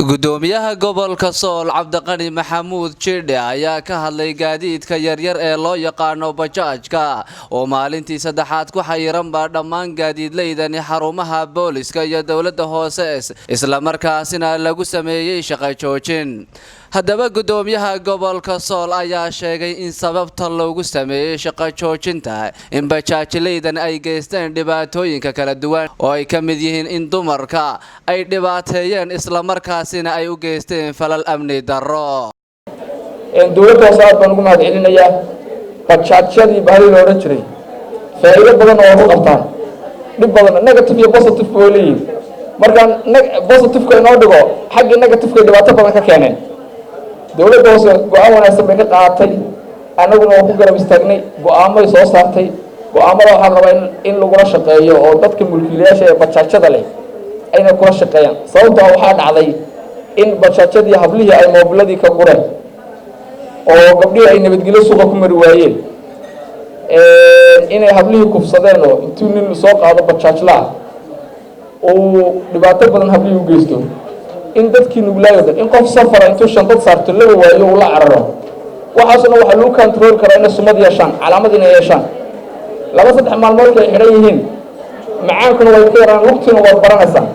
Gudoomiyaha gobolka Sool, Cabdiqani Maxamuud Jidhe, ayaa ka hadlay gaadiidka yaryar ee loo yaqaano bajaajka oo maalintii saddexaad ku xayiranba dhammaan gaadiidleydani xarumaha booliska iyo dowladda hoose, islamarkaasina lagu sameeyey shaqo joojin. Haddaba gudoomiyaha gobolka Sool ayaa sheegay in sababta loogu sameeyey shaqo joojinta in bajaajileydan ay geysteen dhibaatooyinka kala duwan, oo ay ka mid yihiin in dumarka ay dhibaateeyeen, islamarkaasina ay u geysteen falal amni darro. Dowladda hoose aad baan ugu mahad celinayaa. Bajaajyadii bahali la odhan jiray faa'iido badan oo ku qabtaan, dhib badan, negative iyo positive way leeyihin. Markaan positiveka inoo dhigo, xaggii negativeka dhibaato badan ka keeneen. Dowladda hoose go-aan wanaagsan bay ka qaadatay, annaguna waa ku garab istaagnay. Go-aamay soo saartay, go-aamada waxaa rabaa in lagula shaqeeyo oo dadka mulkiilayaasha ee bajaajyada leh ayna kula shaqeeyaan. Sababtoo waxaa dhacday in bajaajyadii hablihii ay moobiladii ka gureen oo gabdhihii ay nabadgelyo suuqa ku mari waayeen, inay hablihii kufsadeen oo intuu nin soo qaado bajaajlaah uu dhibaato badan hablihii u geysto, in dadkii nuglaayo dhan, in qof safara intuu shandad saarto laba waayo uu la cararo. Waxaasuna waxaa lagu control karaa inay sumad yeeshaan, calaamad inay yeeshaan. 2-3 maalmoodka ay xidhan yihiin, macaankuna way ka yaraan, lugtiina waad baranaysaan,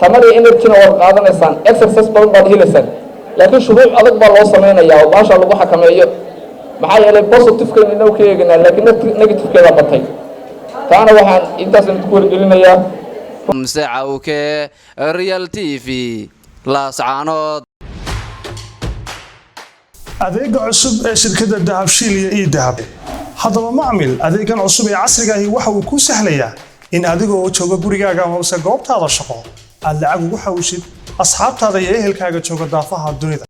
tamar iyo energyna waad qaadanaysaan, exercise badan baad helaysaan. Laakiin shuruuc adag baa loo samaynayaa oo baasha lagu xakameeyo. Maxaa yeelay positivekaynu inagu ka eeganaa, laakiin negativekeeda batay. Taana waxaan intaasaan ku wargelinayaa. Mse Cawke, Real TV, Laascaanood. Adeega cusub ee shirkadda Dahabshiil iyo eDahab. Haddaba macmil, adeegan cusub ee casriga ahi waxa uu kuu sahlayaa in adigoo jooga gurigaaga amase goobtaada shaqo aad lacag ugu xawshid asxaabtaada iyo ehelkaaga jooga daafaha dunida.